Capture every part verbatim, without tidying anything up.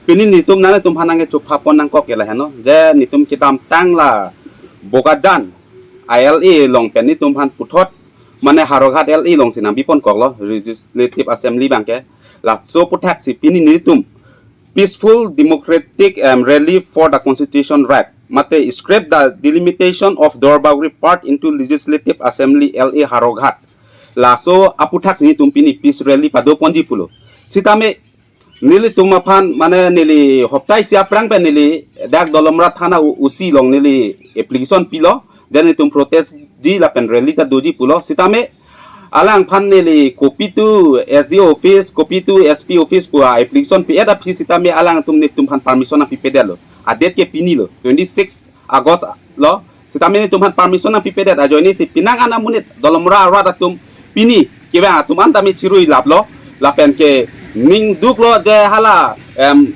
Pini netum nangtum aphan nangkechupha pon nangkok ke lahenlo, je netum kedamtang la Bokajan a L A along pen netum aphan puthot, mane Howraghat L A alongsi nangbi pon koklo, Legislative Assembly abangke. Laso aputhak si pini netum peaceful democratic, um, rally for the constitution right, mate scrap the delimitation of Duarbagori part into Legislative Assembly L A Howraghat. Laso aputhak si netum pini peace rally pado ponji pulo. Sitame nelitum aphan, mane neli hopta isi aphrang pen neli dak Dolamara thana O C along neli application pilo, je netum protest ji lapen rally ta doji pulo. Sitame alangphan neli copy to S D O office, copy to S P office pu a application pi-et aphi sitame alangtum netum aphan permission nangpipedetlo. A date ke pinilo, twenty six August lo. Sitame netum aphan permission nangpipedet ajoine si penang an amonit Dolamara arat atum pini kevang atum an tame chirui laplo, lapen ke ning duklo je hala, em,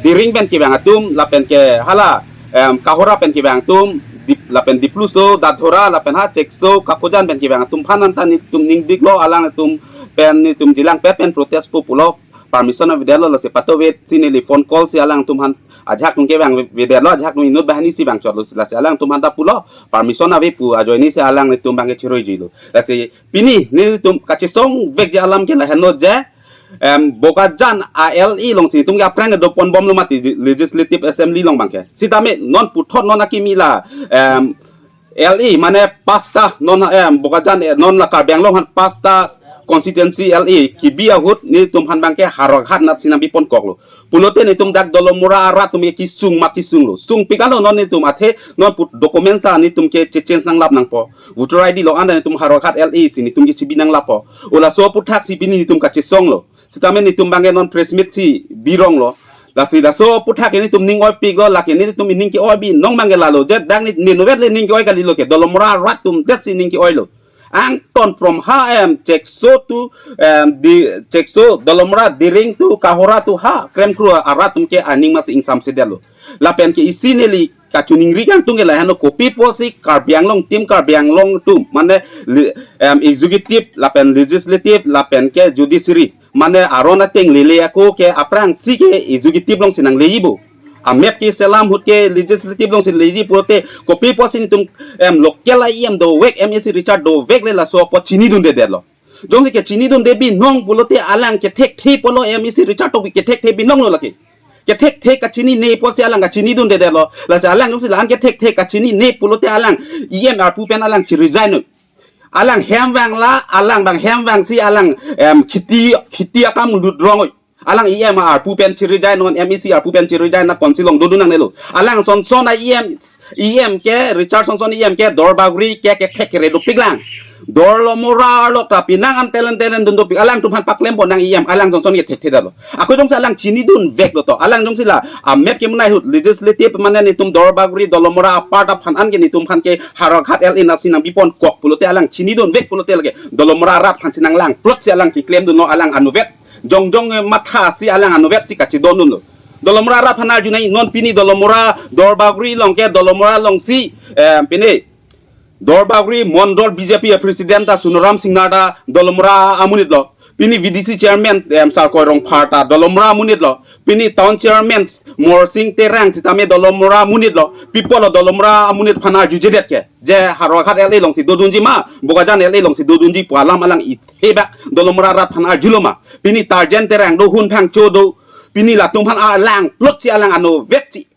Dering pen kevang atum, lapen ke hala, em, Kohora pen kevang atum, Dip-, lapen Dipluso, Dathora, lapen ha Chekso, Kakojan pen kevang atum aphan anta netum ning duklo, alangtum pen netum jilang pet pen protest po pulo, permission avedetlo, lasi patovet si neli phone call si alangtum aphan ajahak nung kevang ve-, vedetlo, ajahak nung inut banghini si vangchotlo, lasi alangtum aphan ta pulo, permission ave pu ajoine si alangtum abangke chiruijilo. Lasi pini netum kachesong vekji alam ke lahenlo je, em, Bokajan a L A alongsi netum ke aphrang kedo ponbomlo mati Legislative Assembly along abangke. Sitame non puthot non akimi la, em, L A, mane pasta non, em, Bokajan, eh, non la Karbi Anglong aphan pasta constituency L A kebi ahut netum aphan abangke Howraghat anatsi nangbi pon koklo. Pulote netum dak Dolamara arat atum ke kesung ma kesunglo. Sungpik-etlo non netum, athe non put documents ta netum ke che-change nanglap nangpo. Voter I D along anta netum Howraghat L A si netum ke chebi nanglappo. O laso aputhak si pini netum kachesonglo. Sitame netum abangke non press meet si bironglo. Lasi laso aputhak ke netum ning oipiklo, lake netum ning ke-oi binong abangke lalo. Je dak ne, ne inutvet le ning ke-oi kalilo ke, Dolamara arat atum detsi ning ke-oilo. Angton from ha, em, Chekso to, em, di, Chekso, Dolamara, Dering to, Kohora to ha Kremkru arat atum ke aning masi ingsamsedetlo. Lapen ke isi neli kachiningri kangtung ke lahenlo, kopi pusi Karbi Anglong, Team Karbi Anglong atum, mane le-, em, executive, lapen legislative, lapen ke judiciary, mane aron ateng lele ako ke aphrangsi ke executive alongsi nangleji bo. A map keselam ahut ke legislative alongsi leji pulote kopi pusi netum, em, local E M dovek, M A C Richard dovek le laso apot chinidundedetlo. Jongsi ke chinidunde binong pulote alang kethekthe pulo, M A C Richard Tokbi kethekthe binonglo lake. Kethekthe kachinine pusi alang kachinidundedetlo. Lasi alang jongsi la-an kethekthe kachinine pulote alang E M arpu pen alang chirijainoi. Alang hem vangla, alang abang hem vangsi alang, em, kheti, kheti akam lut rongoi. Alang E M arpu pen chirijainon, M A C arpu pen chirijai na council along dodun nangnelo. Alang sonson a E M, E M ke, Richard Sonson E M ke, Duarbagori ke, kethek kere dopiklang. Dolamara arlok ta penang an telen telen dun dopik. Alangtum aphan paklem pon nang E M, alang sonson kethekthe detlo. Ako jongsi alang chinidunveklo to. Alang jongsi la, a map kemunai ahut, legislative mane netum Duarbagori, Dolamara apart aphan an ke netum aphan ke Howraghat L A anatsi nangbi pon kok pulote alang chinidunvek pulote lake Dolamara arat aphansi nanglangplotsi alang keklemdunlo alang inutvet. Jongjong, eh, mathasi alang inutvetsi kachidondunlo. Dolamara arat aphan arjunoi non pini Dolamara Duarbagori along ke Dolamara alongsi, eh, pini Duarbagori Mondol B J P president ta Sonaram Singnar ta Dolamara amonitlo. Pini V D C chairman, em, Sarkoi Rongphar ta Dolamara amonitlo. Pini town chairman Morsing Terang sitame Dolamara amonitlo. Pi apotlo Dolamara amonit aphan arjujedet ke. Je Howraghat L A alongsi dodunji ma, Bokajan L A alongsi dodunji pu alam alang ithebak Dolamara arat aphan arjulo ma. Pini Tarjen Terang do, Hun Phangcho do. Pini latum aphan alangplotsi alang inutvetsi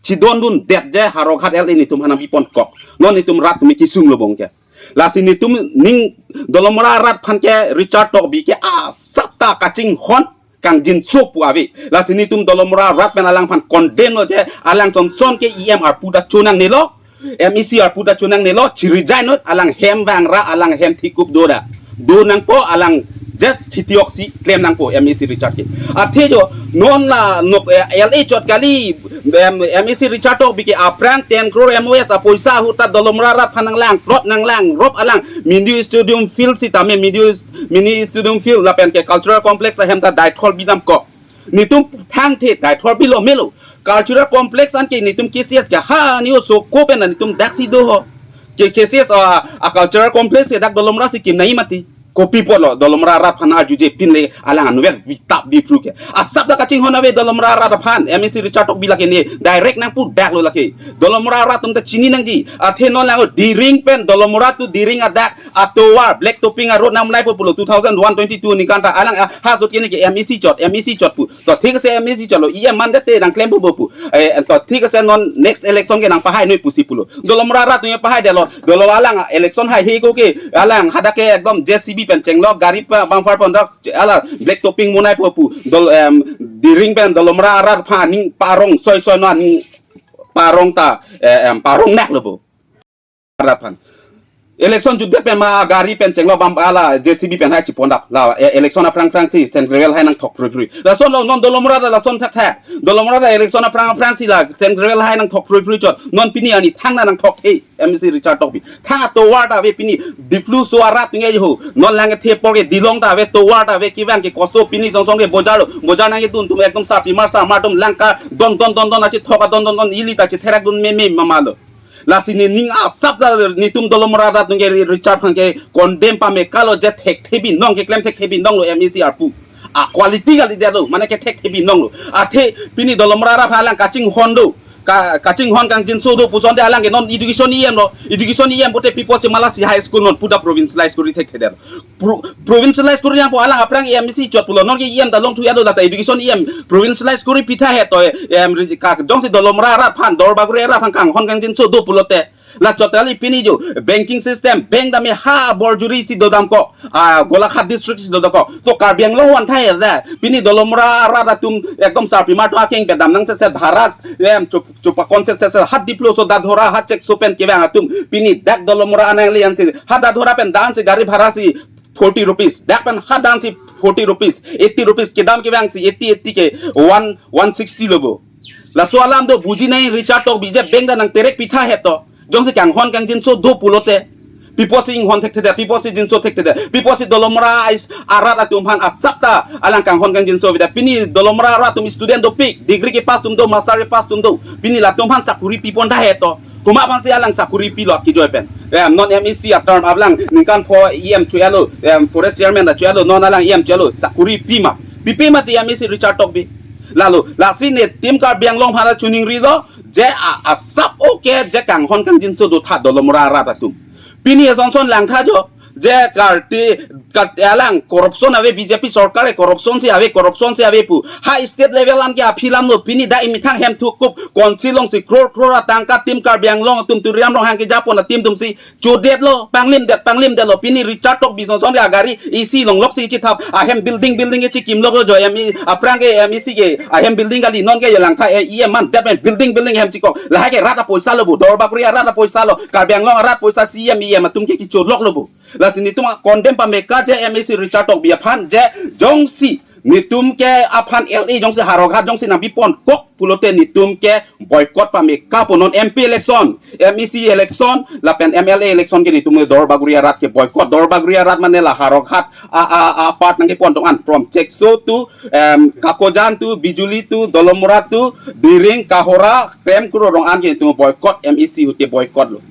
chidondundet je Howraghat L A netum aphan nangbi pon kok. Non netum rat atum kesunglo bong ke. Lasi netum ning Dolamara arat aphan ke Richard Tokbi ke asap ta kachinghon kangjinso pu ave. Lasi netum Dolamara arat pen alangphan condemn lo je alang sonson ke E M arpu ta chonangnelo, M A C arpu ta chonangnelo, chirijainot alang hem vangra, alang hem thikup do ra. Do nangpo alang just kheti oksi klem nangpo M A C Richard ke. Athe jo non la nok, eh, L A chot kali, em, M A C Richard Tokbi ke aphrang ten crore M O S apoisa ahut ta Dolamara arat aphan nanglangplot nanglangrop alang mini stadium field sitame mini, mini stadium field lapen ke cultural complex ahem ta Deithor bidam kok. Netum thangthe Deithor bilo melo. Cultural complex an ke netum K C S ke ha ni oso ko pen netum daksi do ho. Ke K C S a, a cultural complex ke dak Dolamara si kimnai mati. Kopi apotlo Dolamara arat aphan arjuje pinle alang anvet vitap Diphu ke. Asap ta kachinghon ave Dolamara arat aphan, M A C Richard Tokbi lake ne direct nangpudaklo lake. Dolamara arat atum ta chini nangji. Athe non lang Diring pen Dolamara to Diring adak atovar black topping a road nang nai po pulo two thousand one twenty-two ningkan ta alang, ah, ha jot ke ne ke M A C chot, M A C chot pu. To thik ase M A C chotlo, E M mandate nangklempo bo pu. Eh, to thik ase non next election ke nangpahai noi pusi pulo. Dolamara arat atum pahaidetlo. Dolo alang election hai he ko ke alang hadak ke ekdom J C B pen chenglok gari pa bumper pon dak ala black topping mo nai po pu. Dol, em, Diring pen Dolamara arat aphan aning parong soi soi no aning parong ta, eh, em, parong naklo bo. Arat aphan. Election jutdet pen ma gari pen chenglok bumper ala J C B pen hai chipondap. La, eh, election aphrang phrangsi Central hai nangthok phrui phrui. Lason lo non Dolamara ta lason thakthak. Dolamara ta election aphrang phrangsi la Central hai nangthok phrui phrui chot. Non pini arni thangta nangthok he M A C Richard Tokbi. Thang atovar ta ave pini Diphu so arat atum ke ho. Non lang the apor ke dilong ta ave, tovar ta ave, kevang ke kosto pini song song ke bojar lo. Bojar nangkedun atum ekdom sarpimar sarmar atum lang kadon don don don achethok adon don don ili ta chetherak dun meme mama lo. Lasi nening asap ta netum Dolamara arat atum ke Richard aphan ke condemn pame kalo je thekthe binong, keklem thekthe binong lo M A C arpu. A quality kalidetlo, mane ke thekthe binong lo. Athe pini Dolamara arat aphan alang kachinghon do. Ka, kachinghon kangjinso do puson te alang ke non education E M lo. Education E M pote pi apotsi Malasi High School non puta provincialize kori thekthedetlo. Pro-, provincialize kori nangpo alang aphrang M A C chot pulo. Non ke E M ta longthu ya do lata education E M provincialize kori pitha he to, em, ri-, ka, jongsi Dolamara arat aphan, Dorbaguri arat aphan kanghon kangjinso do pulote. La chot kali pini jo, banking system, bank dame ha Borjuri si dodamkok, ah, Golaghat district si dodamkok. To Karbi Anglong wan thai da. Pini Dolamara arat atum ekdom sarpimar atum akeng pedam nang se se bhara, em, chup, chupakon se se se hat Diphu so Dadhora hat chek so pen kevang atum. Pini dak Dolamara anang lian si hat Dadhora pen dan si gari bhara si forty rupees. Dak pen hat dan si forty rupees, eighty rupees. Kedam kevang si eighty, eighty ke one, one sixty lo bo. Laso alam do buji nai Richard Tokbi je bank ta nangterek pitha he to. Jongsi kanghon kangjinso do pulote. Pi apotsi inghon thekthedet, pi apotsi jinso thekthedet, pi apotsi Dolamara ais arat atum aphan asap ta alang kanghon kangjinso avedet. Pini Dolamara arat atum student dopik, degree kepass atum do, master kepass atum do. Pini latum aphan sakuri pipon da he to. Komat aphansi alang sakuri pilo kijoi pen. Em, non M A C a term alang ningkan pho E M cho-etlo, em, forest chairman ta cho-etlo, non alang E M cho-etlo, sakuri pi ma. Pipe mati M A C Richard Tokbi. Lalo, lasi netum Karbi Anglong aphan ta chiningrilo, je a, asap oke, je kanghon kangjinso dotha Dolamara arat atum. Pini eson son langtha jo, je karti, karti alang corruption ave B J P sorkar e corruption si ave, corruption si ave pu. Ha state level an ke aphi lam lo, pini dak emethang hem thukup, council alongsi crore crore atangka tim Karbi Anglong atum Tuliram Ronghang kejapon atim atumsi chodetlo, panglimdet, panglimdetlo, pini Richard Tokbi son son ke agari isi longlok si chithap, ahem building building ke chikimlok lo jo, M A, aphrang ke M A C ke, ahem building kali non ke langtha, eh, E M mandet pen building building hem chikok, lahai ke rat apoisa lo bo, Dorbaguri arat apoisa lo, Karbi Anglong arat apoisa C M E M atum ke kicholok lo bo. Lasi netum a condemn pame ka je M A C Richard Tokbi aphan je jongsi netum ke aphan L A jongsi Howraghat jongsi nangpiponkok pulote netum ke boycott pame ka pu non M P election, M A C election, lapen M L A election ke netum Dorbaguri arat ke boycott. Dorbaguri arat mane la Howraghat a, a, a part nangkepon tong an from Chekso to, em, Kakojan to, Bijuli to, Dolamara to, Diring, Kohora, Krem Kro Rong an ke netum boycott, M A C ahut ke boycott lo.